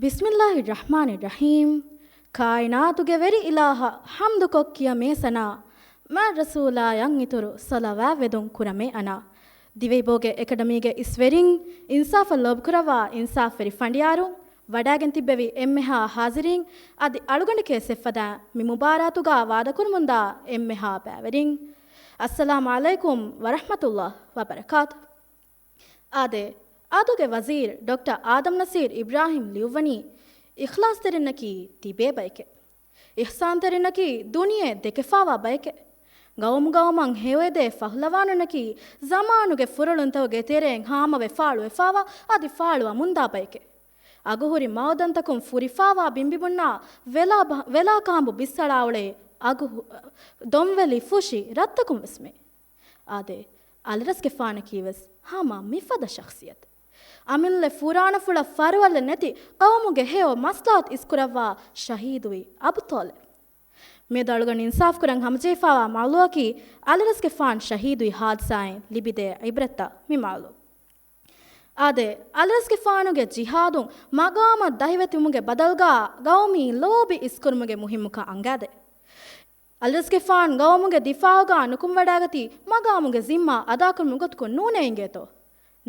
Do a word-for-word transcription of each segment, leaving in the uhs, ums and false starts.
ބިސްމިއްލާހި ރަޙްމާނި ރަޙީމް. ކާއިނާތުގެ ވެރި އިލާހަށް ޙަމްދުކޮށް ކިޔަމޭ ސަނާ، މާތް ރަސޫލާއަށް އިތުރު ޞަލަވާތް ވެދުން ކުރަމޭ އަނާ. ދިވެހިބޯގެ އެކަޑަމީގެ އިސްވެރިން، އިންސާފަށް ލޯބިކުރައްވާ އިންސާފްވެރި ފަނޑިޔާރުން، ވަޑާގެން ތިއްބެވި އެންމެހާ ޙާޟިރީން، އަދި އަޅުގަނޑެކޭ ސެއްފަދައިން މި މުބާރާތުގަ ވާދަކުރަމުންދާ އެންމެހާ ބައިވެރިން، އައްސަލާމު ޢަލައިކުމް ވަރަޙްމަތުﷲ ވަބަރަކާތު. އާދެ، އަދުގެ ވަޒީރު ޑޮކްޓަރ އާދަމް ނަސީރު އިބްރާހިމް ލިޔުއްވަނީ، އިޚްލާޞްތެރިންނަކީ ތިބޭ ބައެކޭ. އިޙްސާންތެރިންނަކީ ދުނިޔެ ދެކެފާވާ ބައެކޭ. ގައުމު ގައުމަށް ހެޔޮއެދޭ ފަހުލަވާނުންނަކީ ޒަމާނުގެ ފުރޮޅުންތަކުގެ ތެރެއިން ހާމަވެ ފާޅުވެފާވާ އަދި ފާޅުވަމުންދާ ބައެކޭ. އަގުހުރި މައުދަންތަކުން ފުރިފާވާ ބިނބިބުންނާ ވެލާ ބަ-، ވެލާ ކާނބު ބިއްސަޅާ އުޅޭ އަގު ހު-، ދޮންވެލި ފުށި ރަށްތަކުން ވެސް މޭ. އާދެ، އަލިރަސްގެފާނަކީވެސް ހަމަ މިފަދަ ޝަޚްޞިއްޔަތެއް. އަމިއްލަ ފުރާނަފުޅަށް ފަރުވަޅެއް ނެތި ޤައުމުގެ ހެޔޮ މަސްލަހަތު އިސްކުރައްވާ ޝަހީދުވި އަބުޠާލިބު. މިއަދު އަޅުގަނޑު އިންސާފް ކުރަން ހަމަޖެހިފާވާ މައުޟޫޢަކީ އަލިރަސްގެފާނު ޝަހީދުވި ހާދިސާއިން ލިބިދޭ ޢިބްރަތްތައް މި މައުޟޫޢު. އާދެ، އަލިރަސްގެފާނުގެ ޖިހާދުން މަގާމަށް ދަހިވެތިވުމުގެ ބަދަލުގަ ގައުމީ ލޯބި އިސްކުރުމުގެ މުހިއްމުކަން އަންގާދޭ. އަލިރަސްގެފާނު ގައުމުގެ ދިފާޢުގަ ނުކުމެވަޑައިގަތީ މަގާމުގެ ޒިންމާ އަދާކުރުމުގެ ގޮތަކުން ނޫނޭ އިނގޭތޯ؟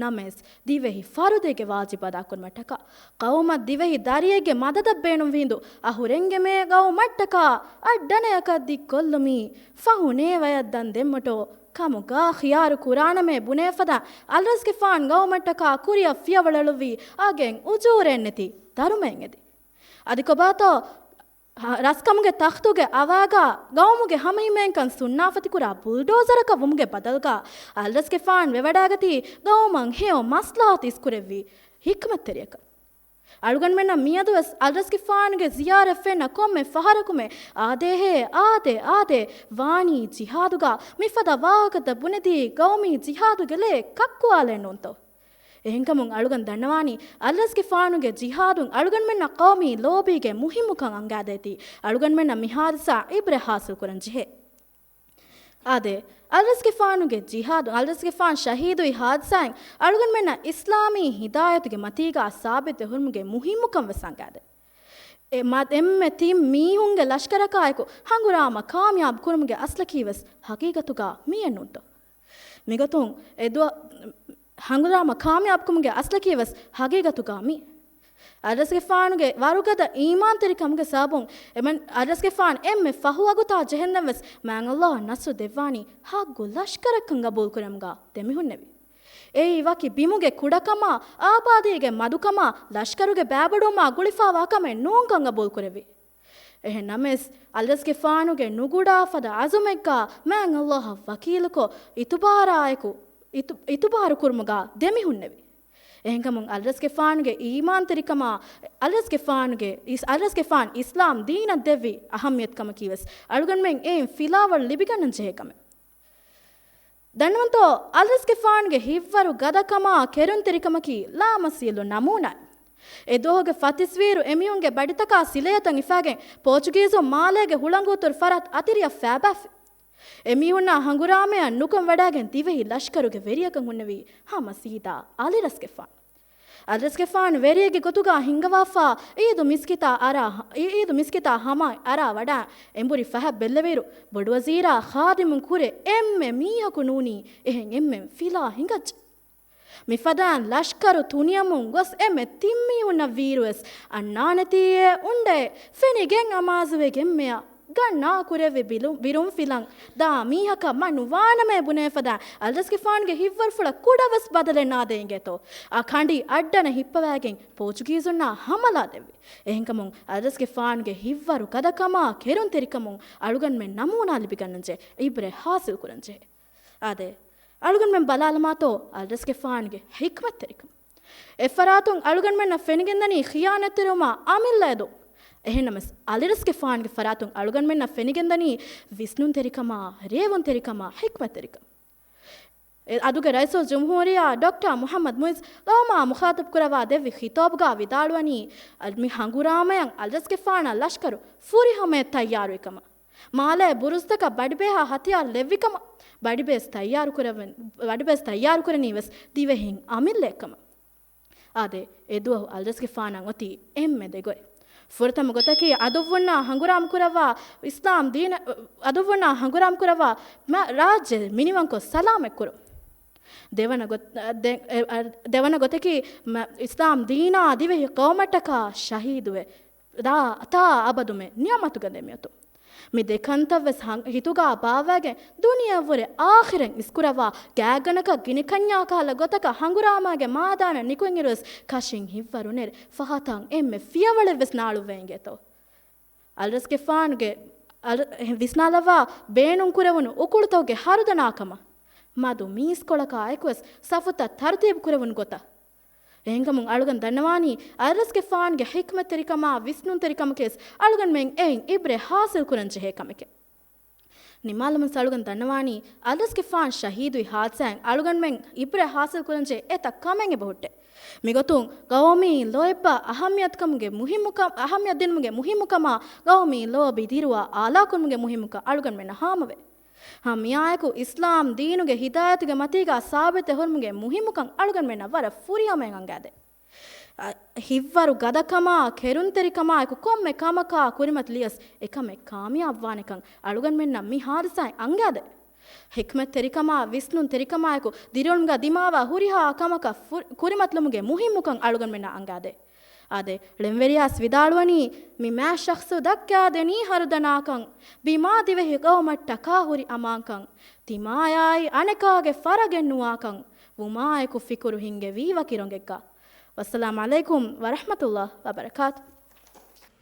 ނަމަވެސް، ދިވެހި ފަރުދެއްގެ ވާޖިބު އަދާކުރުމަށްޓަކާ، ޤައުމަށް ދިވެހި ދަރިއެއްގެ މަދަދަށް ބޭނުންވި ހިނދު އަހުރެންގެ މޭ ގައުމަށްޓަކާ އަށްޑަނަޔަކަށް ދިއްކޮށްލުމީ ފަހު ނޭވަޔަށް ދަން ދެއްމަށްޓޯ؟ ކަމުގާ ޚިޔާރު ކުރާނަމޭ ބުނޭފަދަ އަލިރަސްގެފާނު ގައުމަށްޓަކާ ކުރިއަށް ފިޔަވަޅުއެޅުއްވީ އަގެއް އުޖޫރައެއް ނެތި ދަރުމައެއް އެދި. އަދި ކޮބާތޯ؟ ހަ-، ރަސްކަމުގެ ތަޚްތުގެ އަވާގާ ގައުމުގެ ހަމަހިމޭންކަން ސުންނާފަތިކުރާ ބުލްޑޯޒަރަކަށް ވުމުގެ ބަދަލުގާ އަލިރަސްގެފާނު ވެވަޑައިގަތީ ގައުމަށް ހެޔޮ މަސްލަހަތު އިސްކުރެއްވި ޙިކްމަތްތެރިޔަކަށް. އަޅުގަނޑުމެންނަށް މިއަދުވެސް އަލިރަސްގެފާނުގެ ޒިޔާރަތް ފެންނަ ކޮންމެ ފަހަރަކުމެ އާދޭހޭ، އާދޭ، އާދޭ، ވާނީ ޖިހާދުގާ މިފަދަ ވާހަކަތައް ބުނެދީ ގައުމީ ޖިހާދުގެ ލޭ ކައްކުވާލޭ ނޫންތޯ؟ އެހެންކަމުން އަޅުގަނޑު ދަންނަވާނީ، އަލިރަސްގެފާނުގެ ޖިހާދުން އަޅުގަނޑުމެންނަށް ޤައުމީ ލޯބީގެ މުހިއްމުކަން އަންގާދޭތީ، އަޅުގަނޑުމެންނަށް މި ހާދިސާ ޢިބްރަތް ޙާޞިލް ކުރަން ޖެހޭ. އާދެ، އަލިރަސްގެފާނުގެ ޖިހާދު، އަލިރަސްގެފާނު ޝަހީދުވި ހާދިސާއިން އަޅުގަނޑުމެންނަށް އިސްލާމީ ހިދާޔަތުގެ މަތީގާ ސާބިތުވެ ހުރުމުގެ މުހިއްމުކަން ވެސް އަންގާދޭ. އެ މަ-، އެންމެ ތިން މީހުންގެ ލަޝްކަރަކާއެކު ހަނގުރާމަ ކާމިޔާބު ކުރުމުގެ އަސްލަކީ ވެސް ހަގީގަތުގާ މިއެއް ނޫންތޯ؟ މިގޮތުން އެ ދުވަ-، ހަނގުރާމަ ކާމިޔާބުކުމުގެ އަސްލަކީ ވެސް ހަގީގަތުގާ މި. އަލިރަސްގެފާނުގެ ވަރުގަދަ އީމާންތެރިކަމުގެ ސަބަބުން އެމަން-، އަލިރަސްގެފާނު އެންމެ ފަހު ވަގުތާ ޖެހެންދެން ވެސް މާތް ﷲ ނަޞްރު ދެއްވާނީ ހައްގު ލަޝްކަރަކަށް ގަބޫލުކުރެމުގާ ދެމިހުންނެވި. އެއީ ވަކި ބިމުގެ ކުޑަކަމާ، އާބާދީގެ މަދުކަމާ، ލަޝްކަރުގެ ބައިބަޑުވުމާ ގުޅިފާވާ ކަމެއް ނޫންކަން ގަބޫލުކުރެއްވި. އެހެން ނަމަވެސް، އަލިރަސްގެފާނުގެ ނުގުޑާ ފަދަ ޢަޒުމެއްގާ މާތް ﷲ އަށް ވަކީލުކޮށް، އިތުބާރާއެކު، އިތު-، އިތުބާރު ކުރުމުގާ ދެމިހުންނެވި. އެހެންކަމުން، އަލިރަސްގެފާނުގެ އީމާންތެރިކަމާ، އަލިރަސްގެފާނުގެ އިސް-، އަލިރަސްގެފާނު އިސްލާމް ދީނަށް ދެއްވި އަހައްމިޔަތުކަމަކީ ވެސް އަޅުގަނޑުމެން އެއިން ފިލާވަޅު ލިބިގަންނަން ޖެހޭ ކަމެއް. ދަންނަވަންތޯ، އަލިރަސްގެފާނުގެ ހިތްވަރު ގަދަކަމާ ކެރުންތެރިކަމަކީ ލާމަސީލު ނަމޫނާއެއް. އެ ދުވަހުގެ ފަތިސްވީއިރު އެމީހުންގެ ބަޑިތަކާ ސިލަޔަތައް ހިފާގެން ޕޯޗުގީޒުން މާލޭގެ ހުޅަނގު އުތުރު ފަރާތް އަތިރިއަށް ފައިބާފި. އެމީހުންނާ ހަނގުރާމަޔަށް ނުކުމެވަޑައިގެން ދިވެހި ލަޝްކަރުގެ ވެރިޔަކަށް ހުންނެވީ ހަމަ ސީދާ އަލިރަސްގެފާނު. އަލިރަސްގެފާނު ވެރިއެއްގެ ގޮތުގާ ހިންގަވާފާ އީދު މިސްކިތާ އަރާ، އީދު މިސްކިތާ ހަމަ އަރާ ވަޑައި އެނބުރި ފަހަށް ބެއްލެވިއިރު، ބޮޑުވަޒީރާ ޚާދިމުން ކުރެ އެންމެ މީހަކު ނޫނީ އެހެން އެންމެން ފިލާ ހިނގައްޖެ. މިފަދައިން ލަޝްކަރު ތުނިޔަމުން ގޮސް އެންމެ ތިން މީހުންނަށް ވީއިރުވެސް އަންނާނެތީއޭ އުނޑޭ ފެނިގެން އަމާޒުވެގެންމެޔަށް ގަންނާ ކުރެއްވި ބިރު-، ބިރުން ފިލަން ދާ މީހަކަށް މަ ނުވާނަމޭ ބުނޭފަދަ އަލިރަސްގެފާނުގެ ހިތްވަރުފުޅަށް ކުޑަވެސް ބަދަލެއް ނާދޭ އިނގޭތޯ. އާ ކަނޑި އައްޑަނަ ހިއްޕަވައިގެން ޕޯޗުގީޒުންނާ ހަމަލާ ދެއްވި. އެހެންކަމުން އަލިރަސްގެފާނުގެ ހިތްވަރު ގަދަކަމާ ކެރުންތެރިކަމުން އަޅުގަނޑުމެން ނަމޫނާ ލިބިގަންނަންޖެ، ޢިބްރަތް ޙާޞިލް ކުރަންޖެ. އާދެ، އަޅުގަނޑުމެން ބަލާލަމާތޯ އަލިރަސްގެފާނުގެ ޙިކްމަތްތެރިކަން. އެފަރާތުން އަޅުގަނޑުމެންނަށް ފެނިގެންދަނީ ޚިޔާނަތްތެރިވުމާ އަމިއްލަ އެދުން. އެހެންނަމަސް، އަލިރަސްގެފާނުގެ ފަރާތުން އަޅުގަނޑުމެންނަށް ފެނިގެންދަނީ ވިސްނުންތެރިކަމާ، ރޭވުންތެރިކަމާ، ޙިކްމަތްތެރިކަން. އެ އަދުގެ ރައީސުލްޖުމްހޫރިއްޔާ ޑޮކްޓަރ މުޙައްމަދު މުޢިއްޒު ޤައުމާ މުޚާޠަބް ކުރައްވާ ދެއްވި ޚިޠާބުގާ ވިދާޅުވަނީ، އަ، މި ހަނގުރާމަޔަށް އަލިރަސްގެފާނަށް ލަޝްކަރު ފުރިހަމަޔަށް ތައްޔާރުވިކަމަށް. މާލޭ ބުރުޒުތަކަށް ބަޑިބޭހާ ހަތިޔާރު ލެއްވިކަމަށް، ބަޑިބޭސް ތައްޔާރުކުރެވެން-، ބަޑިބޭސް ތައްޔާރުކުރަނީ ވެސް ދިވެހިން އަމިއްލައެއްކަމަށް. އާދެ، އެދުވަހު އަލްރަސްގެފާނަށް އޮތީ އެންމެ ދެގޮތް. ފުރަތަމަ ގޮތަކީ އަދުއްވުންނާ ހަނގުރާމަ ކުރައްވާ އިސްލާމް ދީނަށް، އަދުއްވުންނާ ހަނގުރާމަ ކުރައްވާ މަ-، ރާއްޖެ މިނިވަންކޮށް ސަލާމަތް ކުރުން. ދެވަނަ ގޮ-، ދެ-، އެ-، އަ-، ދެވަނަ ގޮތަކީ މަ-، އިސްލާމް ދީނާ ދިވެހި ޤައުމަށްޓަކާ ޝަހީދުވެ، ދާ-، ތާ އަބަދުމެ ނިޢުމަތުގަ ދެމިއޮތުން. މި ދެ ކަންތައްވެސް ހަން-، ހިތުގާ ބާއްވައިގެން ދުނިޔެއަށްވުރެ އާޚިރަށް އިސްކުރައްވާ ގާތްގަނޑަކަށް ގިނިކަންޏާ ކަހަލަ ގޮތަކަށް ހަނގުރާމާގެ މާދާނަށް ނިކުތްއިރުވެސް ކަށިން ހިތްވަރު ނެރެ ފަހަތަށް އެންމެ ފިޔަވަޅެއްވެސް ނާޅުއްވައިގެން އިނގޭތޯ. އަލްރަސްގެފާނުގެ އަލް-، ވިސްނާލައްވާ ބޭނުންކުރެވުނު އުކުޅުތަކުގެ ހަރުދަނާކަމަށް މަދު މީސްކޮޅަކާ އެކުވެސް ސަފުތައް ތަރުތީބު ކުރެވުނު ގޮތަށް. އެހެންކަމުން އަޅުގަނޑު ދަންނަވާނީ އަލްރަސްގެފާނުގެ ޙިކްމަތްތެރިކަމާ ވިސްނުންތެރިކަމަކީވެސް އަޅުގަނޑުމެން އެއިން ޢިބްރަތް ޙާޞިލް ކުރަން ޖެހޭ ކަމެކޭ. ނިމާލަމުން އަޅުގަނޑު ދަންނަވާނީ އަލްރަސްގެފާނު ޝަހީދުވި ޙާދިސާއިން އަޅުގަނޑުމެން ޢިބްރަތް ޙާޞިލް ކުރަން ޖެހޭ އެތައް ކަމެއް އެބަހުއްޓޭ. މިގޮތުން ޤައުމީ ލޯތްބާ އަހައްމިޔަތުކަމުގެ މުހިއްމުކަ-، އަހައްމިޔަތު ދިނުމުގެ މުހިއްމުކަމާ ޤައުމީ ލޯބި ދިރުވާ އާލާކުރުމުގެ މުހިއްމުކަން އަޅުގަނޑުމެންނަށް ހާމަވޭ. ހަމައެއާއެކު އިސްލާމް ދީނުގެ ހިދާޔަތުގެ މަތީގާ ސާބިތެއް ހުރުމުގެ މުހިއްމުކަން އަޅުގަނޑުމެންނަށް ވަރަށް ފުރިހަމައިން އަންގާދޭ. އަ، ހިތްވަރު ގަދަކަމާ، ކެރުންތެރިކަމާއެކު ކޮންމެ ކަމަކާ ކުރިމަތިލިޔަސް އެކަމެއް ކާމިޔާބުވާނެކަން އަޅުގަނޑުމެންނަށް މި ޙާދިސާއިން އަންގާދޭ. ޙިކްމަތްތެރިކަމާ، ވިސްނުންތެރިކަމާއެކު ދިރިއުޅުމުގަ ދިމާވާ ހުރިހާ ކަމަކަށް ފު-، ކުރިމަތިލުމުގެ މުހިއްމުކަން އަޅުގަނޑުމެންނަށް އަންގާދޭ. އާދެ، ޅެންވެރިޔާސް ވިދާޅުވަނީ، މި މާތް ޝަޚްޞު ދައްކާދެނީ ހަރުދަނާކަން، ބިމާ ދިވެހި ޤައުމަށްޓަކާ ހުރި އަމާންކަން، ތިމާޔާއި އަނެކާގެ ފަރަގެއް ނުވާކަން، ވުމާއެކު ފިކުރު ހިންގެވީ ވަކި ރޮނގެއްގަ. ވައްސަލާމް ޢަލައިކުމް ވަރަޙްމަތުﷲ ވަބަރަކާތު.